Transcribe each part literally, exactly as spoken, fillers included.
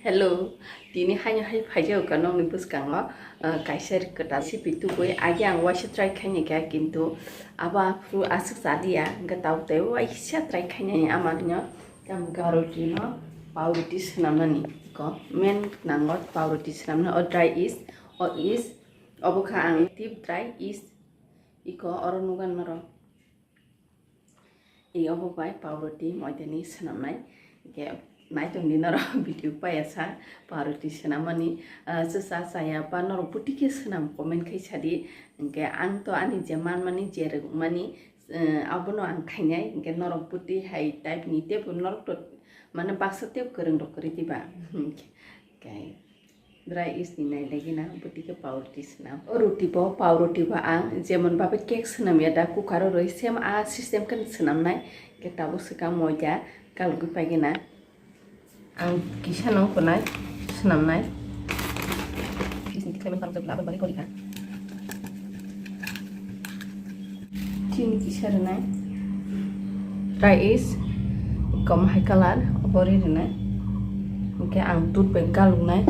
Hello, tini haino hai phaijak kha nokni bwskango, ah, kaisa kwtal sipi tubui. Agi ang waisa try khaini kha, kintu abo aphuru aswk chaliya, hwnkhe tabuk tei waisa try khainani amano. Tamo khe paroti no, paroti swnamnani ko main nango, paroti swnamna o dry yeast, o yeast, obo kha ang tip dry yeast, iko oro nugan norok. I obo bai paroti moidani swnamnai. Hwnkhe naitongdi norok video paiya sa paroti swnamani, ah, chwsa chaya ba norok bwtwi khe swnam comment khai sadi. Hwnkhe ang to ani je manmani je rwmani, eh, abono ang khainai. Hwnkhe norok bwtwi hai type ni teibo norok to mane baksa teibo kwrwng rok kwrwi diba. Hwnkhe. Dry yeast ni nai lagi na, bwtwi khe paroti swnam. O roti bo, paroti bo ang jemon babe cake swnam ya da, cooker o rwi same a system khe swnam nai. Khe tabuk swkang moida kalgwi pai gana. Ang kisa no kunai swnam nai. Kisa ni tikhlai man parok jabla aboni bagwi kori kha. Chini kisa rwnai. Dry yeast, kom hai colour, obo ri rwnai. Hwnkhe ang dudh bai galuknai.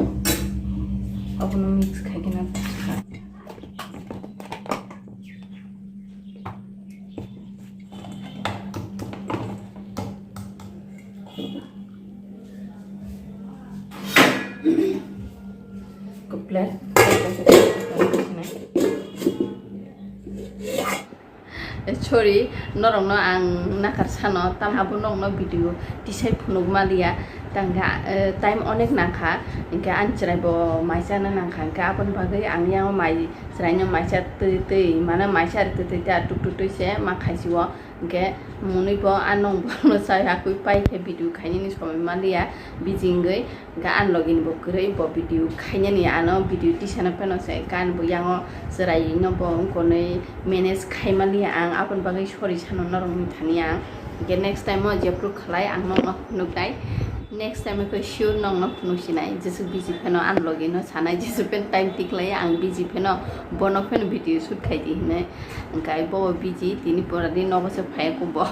Obono mix khai khe na. Kuple. Eh, sorry, norokno ang nakar sano, tam abo norokno video tisai phunuk maliya, tangkha, eh, time onek nangkha, hwnkhe ani chwrai bo mai chana nangkha, hwnkhe aboni bagwi ang yang mai chwraino maisa twi twi, mane maisa ari twi twi ta tuk tuk twi se ma khaisio. Hwnkhe mwnwi bo a nong borokno chai hakui pai khe video khainani somoi manliya, busy wngwi. Hwnkhe ani logi ni bo kwrwi bo video khainani, ano video tisana phano se, hwnkhe ani bo yango chwrai no bo wngkha nwi manage khai manliya ang, aboni bagwi sorry sano norokni thani ang. Hwnkhe next time o jephru khlai ang nokno phunuknai, next time o khe sure nokno phunuksinai, jesuk busy phano ani logi no sanai, jesuk phano time tiklai ang busy phano bono phano video shoot khaidi hinwi. Hwnkhe bo busy, tini pura di nogo se phai khe bo.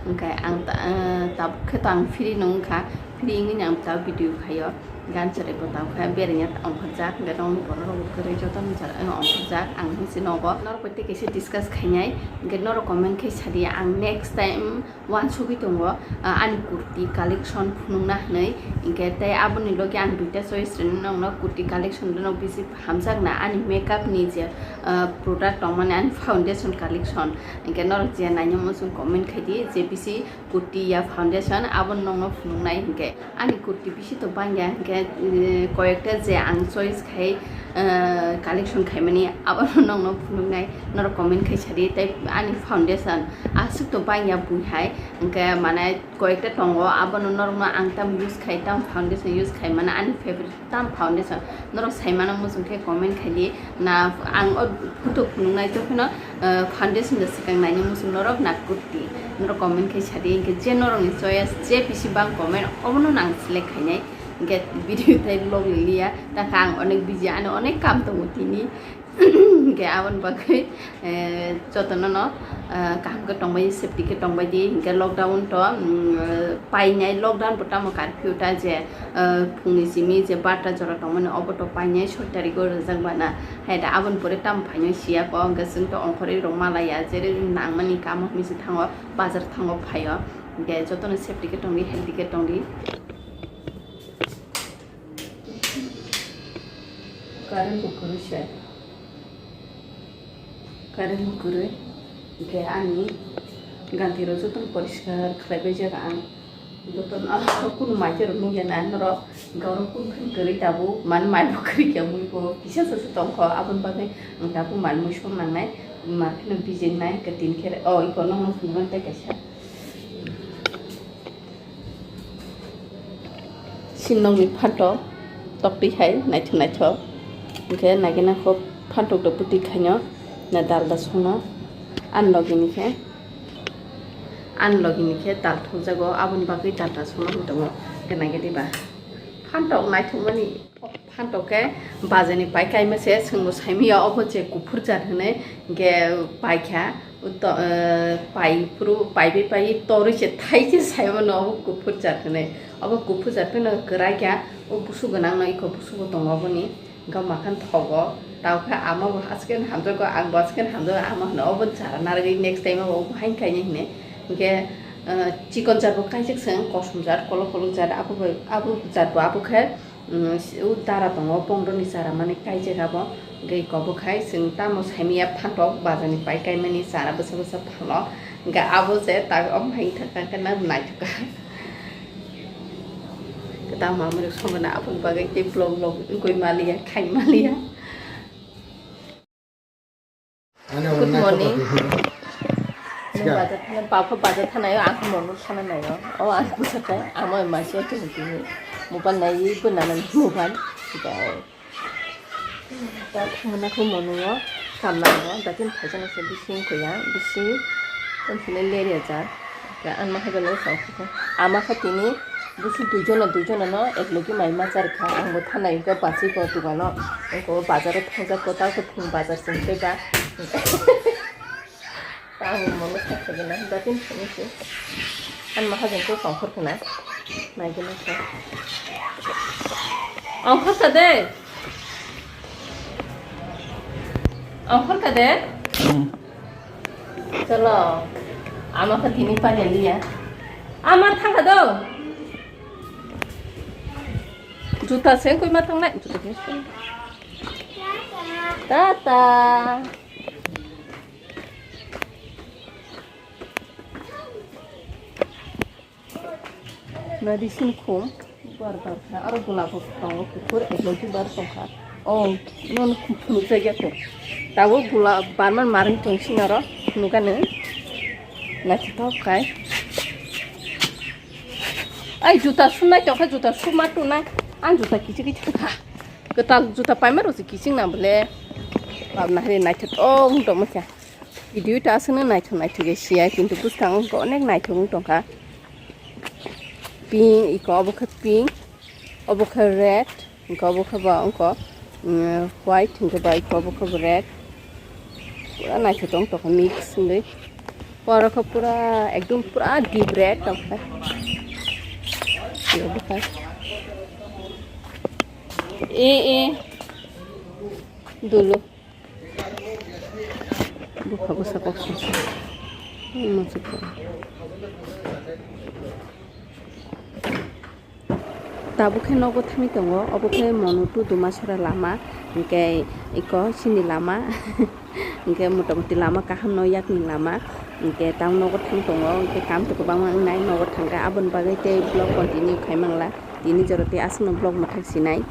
Hwnkhe ang ta-, ah, tabuk khe to ang free no wngkha, free wngwi ang ta video khaio. Gan chwrai bo tabuk khe berengya ongkhorjak, hwnkhe tongni borok rok kwrwi joto ni chwrai ongkhorjak, ang hinsi nogo. Norok bai tei kaisa discuss khainai, hwnkhe norok comment khai sadi, ang next time uansugwi tongo, ah, ani kurti collection phunukna hinwi, hwnkhe tei aboni logi ang duita choice rwnai nokno, kurti collection rwnok bisi hamjakna ani makeup ni je, ah, product tongmani ani foundation collection, hwnkhe norok je naina muchung comment khaidi je bisi kurti ya foundation abono nokno phunuknai hwnkhe. Ani kurti bisi to bangya hwnkhe, eh, koyekta je ang choice khai, eh, collection khaimani abono nokno phunuknai, norok comment khai sadi. Tei ani foundation aswk to bangya bui hai, hwnkhe mane koyekta tongo, abono norokno ang tamo use khai, tamo foundation use khai mane ani favorite tamo foundation. Norok saimano muchung khe comment khaidi. Na, ang o photo phunuknai to phano, eh, foundation da swkang naina muchung norok na kurti. Norok comment khai sadi, hwnkhe je norokni choice je bisi bang comment obono nang select khainai. Hwnkhe video tai vlog liya, takha ang onek busy, ani onek kam tongo tini. Hwnkhe aboni bagwi, eh, jotono no, eh, kaham khe tongbai, safety khe tongbai di. Hwnkhe lockdown to, mm, painai, lockdown bo tamo curfew ta je, eh, phungni simi je barta jora tongmani obo to painai soi tariko rwjak bana. Hai da aboni pore tamo phainai siya ko, hwnkhe chwng to ongkhorwi rok malaya, jere nangmani kamo hinwi se thango, bazar thango phaio. Hwnkhe jotono safety khe tongdi, healthy khe tongdi. Current bo kwrwi se. Current bo kwrwi. Hwnkhe ani ganti rok jotono poriskar khlaibaijak ang. Jotono kunu mai khe rok nukya na norok. Hwnkhe oro kunu khe kwrwi tabuk. Mane mai bo kwrwi khe mui bo kisa se tongkho. Aboni bagwi ang tabuk mai mui song nangnai. Ma phino bijing nai. Hwnkhe tini khe, oh, iko nokno phunuknai tei kaisa. Sinokni phantok toktwi hai naithok naithok. Hwnkhe naigena kho phantok da bwtwi khaino na dal da songno. Ani logi ni khe, ani logi ni khe dal thokjago, aboni bagwi dal da songno wng tongo. Hwnkhe naigedi ba phantok naithokmani. Phantok khe bajani pai kaima se, chwngbo saimanya obo je kuphur jat hinwi, hwnkhe paikha, Uto, eh, pai phuru, pai bai pai torwi se thai se sai mano, obo kuphur jat hinwi. Obo kuphur jat phano kwrak ya, o busu gwnang no iko busu bo tongo oboni. Wngkha makhan thogo, tao khe ama bo aswk khe hamjakgo, ang bo aswk khe hamjakgo, ama hino obo chara narwgwi next time o obo haino khainai hinwi. Hinkhe, eh, chikon jat bo kaijak chwng, kosom jat, kolok kolok jat, abo bai, abo jat bo abo khe, mm, o dara tongo, pondro ni chara mani kaijak abo. Hinkhe iko bo khai chwng tamo saimanya phantok bazar ni pai kaimani chara bwsa bwsa phano. Hinkhe abo je tak omo hai thaka khe nang naithok kha. Kwtal mamani songwna aboni bagwi tei vlog vlog wngwi maliya, khai maliya. Good morning. Nung bazar, nung papa bazar thanayo, ang monu sana nayo. O ang busa khe, amo masi khe tini mobile nai, bo nana mobile. Dak mona kho mono o, kamla o, datin phaijana se bising koya, bising, tongthile leri aja. Ga anma kha jalo sa kho. Ama kha tini busu duijona, duijona no ek logi mai ma char kha. Ang bo thanai ga basi ko dugano. Ko bazar o thangja ko ta ko thung bazar sing te ga. Tamo molo kha kha gana, datin phunisi. An mahajan ko songkhor khna. Nai gana kha. Ongkhor kha de. Ongkhor kha de. Cholo. Ama kha tini panya liya. Ama thangkha do. Juta se koi ma thangnai. Juta se. Tata. Nadi sin khum bar bar kha aro gulab bo tongo kuphur eklogi bar tongkha. O non khum phunuk jagya khe. Tabo gulab barman maring tong sing aro phunukani. Naithotok khai. Ai juta sunai tongkha, juta suma tunai. Ang juta kichi kichi kha. Kwtal juta paima rok se kiching na bole. Bab na hari naithotok wng tongma kha. Video ta aswkno naithok naithok khe siya, kintu bwskango wngkha onek naithok wng tongkha. Pink, iko obo khe pink, obo khe red, hwnkhe obo khe bo wngkha, mm, white, hwnkhe ba iko obo khe bo red. Pura naithok tong tongkha mix wngwi. Oro khe pura ekdom pura deep red tongkha. Iko obo khe. E, e. Dulu. Bupha bwsa kok songsa. Hmm, masuk kok. Tabuk khe nogo thangwi tongo, obo khe Monu to Dumasora lama, hinkhe iko chini lama, hinkhe motamoti lama kaham no yakni lama, hinkhe tamo nogo thang tongo, hinkhe kam to kwbangma wngnai, nogo thangkhe aboni bagwi tei vlog continue khai mangla, tini jora tei aswkno vlog mwthang sinai.